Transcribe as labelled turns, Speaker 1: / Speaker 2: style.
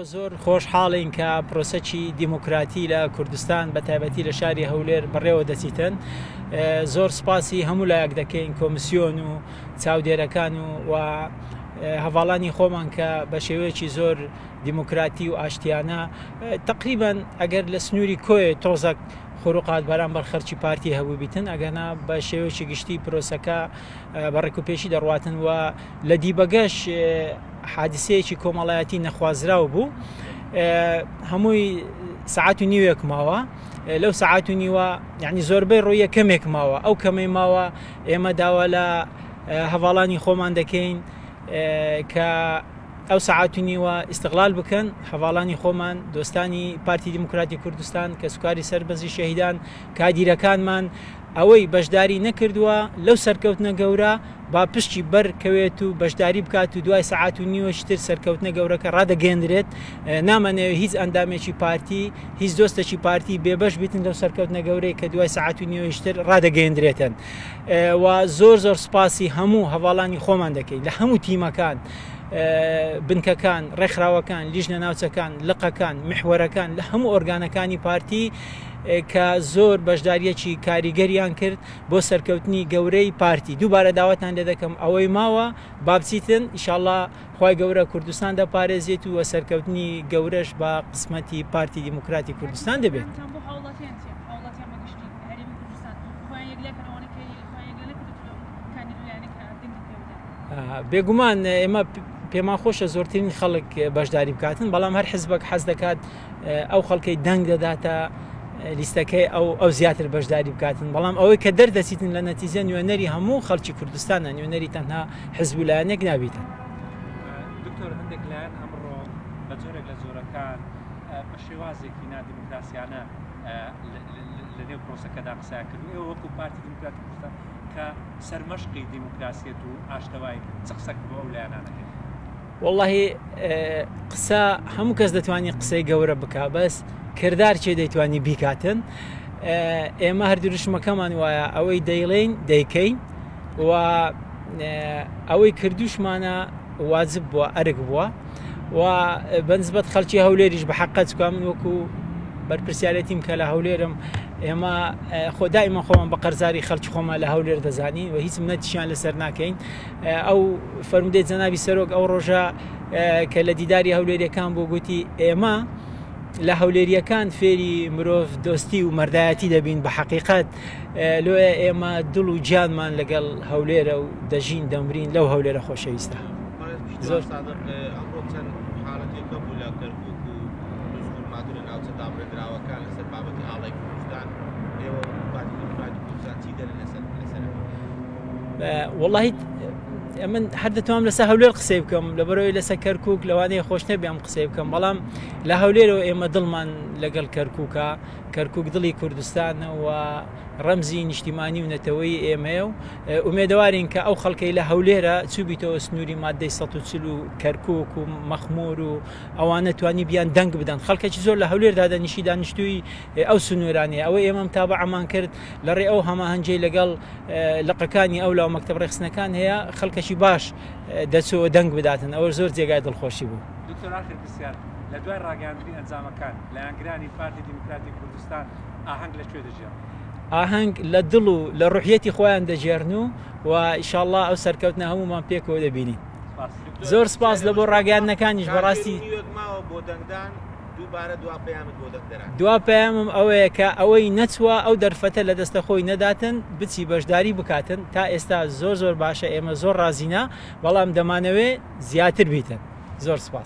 Speaker 1: ئەمڕۆ زۆر خۆشحاڵین کە پرۆسەکی دیموکراتی لە کوردستان بە تایبەتی لە شاری هەولێر بەڕێوە دەچیتن. زۆر سپاسی هەموو لایەک دەکەین، کۆمسیۆن و چاودێرەکان و هەڤاڵانی خۆمان کە بە شێوەیەکی زۆر دیموکراتی و ئاشتیانە تقریبان ئەگەر لە سنووری کۆیە تۆزەک خروقات بەرامبەر خەرچی پارتی هەبوو بیتن، ئەگەرنا بە شێوەیەکی گشتی پرۆسەکە بە ڕێکوپێکی دەڕواتن و لە دیبەگەش حادیسەیەکی کۆمەڵایەتی نەخوازراو بوو. هەمووی سەعات و نیوێک ماوە، لەو سەعات و نیوە یعنی زۆربەی ڕوویە کەمێک ماوە، ئەو کەمەی ماوە ئێمە داوا لە هەڤاڵانی خۆمان دەکەین کە ئەو سەعات و نیوە ئیستغلال بکەن. هەڤاڵانی خۆمان، دۆستانی پارتی دیموکراتی کوردستان، کە سوکاری سەربەزی شەهیدان، کادیرەکانمان، ئەوەی بەشداری نەکردووە لەو سەرکەوتنە گەورە با پشتی بەرکەوێت و بەشداری بکات و دوای سەعات و نیوەشتر سەرکەوتنە گەورەکە ڕادەگەندرێت. نامانەوێت هیچ ئەندامێکی پارتی، هیچ دۆستێکی پارتی بێبەش بیتن لەو سەرکەوتنە گەورەی کە دوای سەعات و نیوەشتر ڕادەگەندرێتن. و زۆر زۆر سپاسی هەموو هەڤاڵانی خۆمان دەکەین لە هەموو تیمەکان، بنکەکان، ڕێکخراوەکان، لیژنە ناوچەکان، لقەکان، محوەرەکان، لە هەموو ئۆرگانەکانی پارتی کە زۆر بەشداریەکی کاریگەریان کرد بۆ سەرکەوتنی گەورەی پارتی. دووبارە داواتان لێ دەکەم ئەوەی ماوە با بچیتن، ئینشاءاللە خوای گەورە کوردستان دەپارێزێت و سەرکەوتنی گەورەش بە قسمەتی پارتی دیموکراتی کوردستان دەبێت. بێگومان ئێمە پێمان خۆشە زۆرترین خەڵک بەشداری بکاتن، بەڵام هەر حزبێک حەز دەکات ئەو خەڵکەی دەنگ دەداتە لیستەکەی ئەو زیاتر بەشداری بکاتن، بەڵام ئەوەی کە دەردەچیتن لە نەتیجە نوێنەری هەموو خەڵکی کوردستانە، نوێنەری تەنها حزب و لایەنێک نابیتن.
Speaker 2: دکتۆر، هەندێک لایەن ئەمڕۆ بە جۆرێک لە جۆرەکان بە شێوازێکی نادیموکراسیانە لە نێو پرۆسەکەدا قسەیان کرد. ئێوە وەکو پارتی دیموکراتی کوردستان کە سەرمەشقی دیموکراسیەت و ئاشتەوای، چ قسەک بۆ ئەو لایەنانە هەیە؟
Speaker 1: واللهی قسە هەموو کەس دەتوانێت قسەی گەورە بکا، بەس کردار چێ دەیتوانی بیکاتن. ئێمە هەر دروشمەکەمان وایە ئەوەی دەیڵێین دەیکەین و ئەوەی کردوشمانە واجب بووە، ئەرک بووە. و بەنسبەت خەڵکی هەولێریش بە حەقەت چکا من وەکو بەرپرسیارەتیم کە لە هەولێرم، ئێمە خۆ دائما خۆمان بە قەرزاری خەڵکی خۆمان لە هەولێر دەزانین و هیچ منەتیشیان لەسەر ناکەین. ئەو فەرمودەی جەنابی سەرۆک ئەو ڕۆژە کە لە دیداری هەولێریەکان بوو گوتی ئێمە لە هەولێریەکان فێری مرۆڤ دۆستی و مەردایەتی دەبین بە حەقیقەت. لۆیە ئێمە دڵ و گیانمان لەگەڵ هەولێرە و دەژین دەمرین لەو هەولێرە خۆشەویستە.
Speaker 3: زۆر ئەمڕۆ چەند حاڵەتێک هەبوو لە کەرکووک و دووزخورماتوو لە ناوچە دابڕێندراوەکان لەسەر بابەتی ئاڵای کوردستان، ئێوە پارتی دیموکراتی کوردستان چی دەرن لەسەر ئەمە؟
Speaker 1: وەڵاهی من هەر دەتوانم لەسەر هەولێر قسەی بکەم، لەبەرەوەی لەسەر کەرکووک لەوانەیە خۆش نەبێ ئەم قسەی بکەم، بەڵام لە هەولێرەوە ئێمە دڵمان لەگەڵ کەرکووکە. کەرکووک دڵی کوردستانە و ڕەمزی نیشتیمانی و نەتەوەی ئێمەیە و ئومێدەوارین کە ئەو خەڵکەی لە هەولێرە چوو بیتەوە سنووری مادەی 140 و کەرکووک و مەخمور و ئەوانە توانی بیان دەنگ بدەن. خەڵکێکی زۆر لە هەولێر دادەنیشی دانیشتووی ئەو سنوورانەیە. ئەوەی ئێمە متابعەمان کرد لە ڕێ ئەو هەماهەنگیەی لەگەڵ لقەکانی ئەو لاو مەکتەب ڕێخستنەکان هەیە، خەڵکێکی باش دەچەوە دەنگ بداتن. ئەوە زۆر جێگای دڵخۆشی بوو.
Speaker 2: دکتۆر، آخر پرسیار، لە دوای ڕاگەیاندنی ئەنجامەکان لایەنگرانی پارتی دیموکراتی کوردستان ئاهەنگ لە کوێ دەگێڕن؟
Speaker 1: ئاهەنگ لە دڵ و لە ڕوحیەتی خۆیان دەگێڕن و و ئینشاءاللە ئەو سەرکەوتنە هەمومان پێکەوە دەبینین. زۆر سپاس لە بۆ ڕاگەیاندنەکانیش. بەڕاستی
Speaker 3: ماوە بۆ دەنگدان، دووبارە دوا پەیامت بۆ دەنگدەران؟
Speaker 1: دوا پەیامم ئەوەیە کە ئەوەی نەچووە ئەو دەرفەتە لە دەستە خۆی نەداتن، بچی بەشداری بکاتن. تا ئێستا زۆر زۆر باشە، ئێمە زۆر ڕازینە، بەڵام دەمانەوێ زیاتر بیتن. زۆر سپاس.